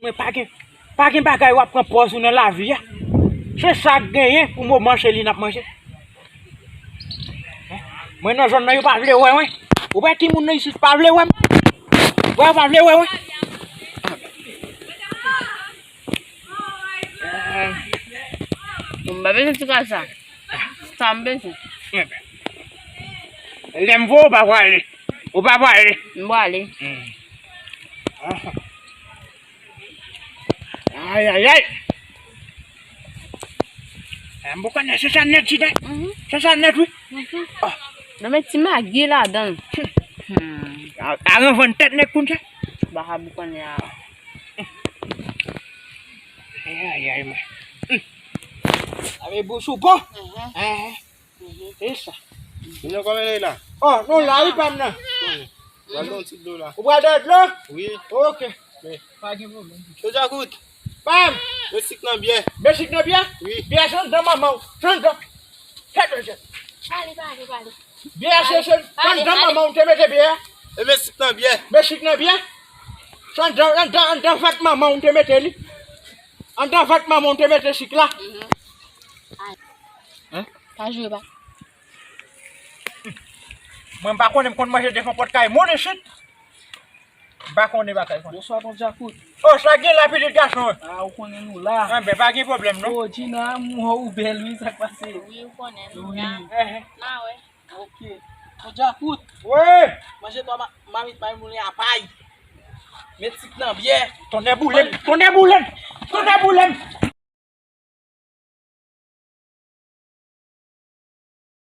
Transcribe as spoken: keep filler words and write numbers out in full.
Men pa gen, pa gen bagay w ap pran pòz ou nan lavi a. Se sa k genyen pou moman, se li n ap manje. Mwen nan zòn nan, yo pa vle wè mwen. Ou wè timoun nan isit pa vle wè m. Wè, yo pa vle wè mwen. Bon, m pa bezwen ti kal sa. Sa m bezwen. Lè m voye, ou pa prale. Ou pa prale. M prale. Ayayay. M poko nèt, se sa nèt, Jida. Se sa nèt, wi. Nan men ti magi ladan. A ranvann tèt nèg kounsa. Ba ha boukannen a. Ayayay, mwen. Ave bouch ou bon. E sa. Moun nan kòman lè la? Oh, non, la wi pa m nan. Pral nan ti dlo la. Ou pral nan dlo? Wi. Ok. Men. Pa gen pwoblèm. Cho Djakout. Pa m. Mesik nan byè. Mesik nan byè? Wi. Byè se anndan manman w. Se anndan. Kèt jèt. Pale, pale, pale. Byè se se anndan manman w te mete byè. E mesik nan byè. Mesik nan byè. Se anndan, anndan, anndan vant manman w te mete li. Anndan vant manman w te mete sik la. Pa jwe ba. Mwen m pa konnen, m konn manje devan pòt kay moun isit. M pa konnen bagay konn. Bonswa, Ton Djakout. Oh, sa gen la pitit gason. Ah, ou konnen nou la. Anben, pa gen pwoblèm non. Oh, Gina, amour, ou bèl, wi, sa k pase? Wi, ou konnen nou Wi. la. Eh, Ma wè. Ok. Ton Djakout, Wi. Manje twa ma- mamit may moulen a pay. Met sik nan byè. Tonnè boule m, tonnè boule m, tonnè boule m.